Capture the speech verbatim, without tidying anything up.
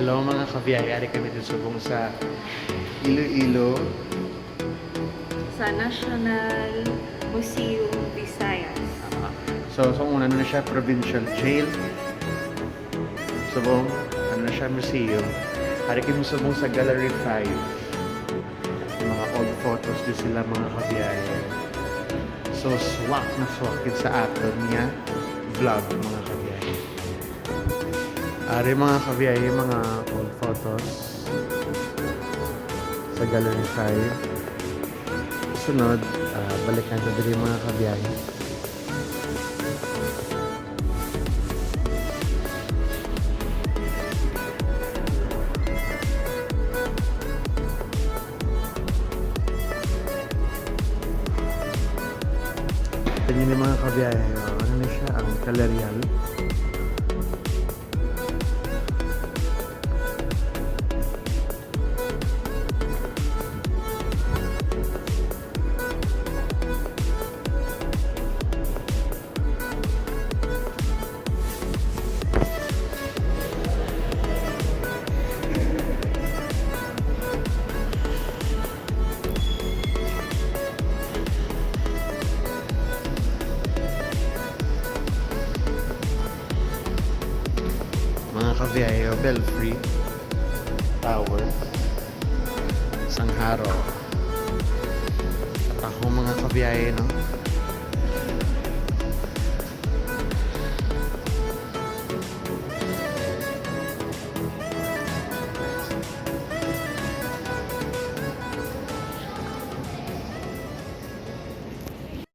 Hello mga kabiyahe, ari kami din subong sa Iloilo. Sa National Museum Visayas. So, sa una na siya, provincial jail. Subong, ano na siya, museum. Ari kami subong sa Gallery five. Mga old photos din sila, mga kabiyahe. So, swak na swak yun sa aton nga vlog, mga kabiyahe. Ari, mga kabiyahe, mga old photos sa Gallery five. Sunod, ah, balikan ta diri, mga kabiyahe. Tingnan niyo, mga kabiyahe, oh, ano na siya, ang Calerial. Mga kabiyahe, oh, Belfry Tower. Sang Haro. At ako, mga kabiyahe, no?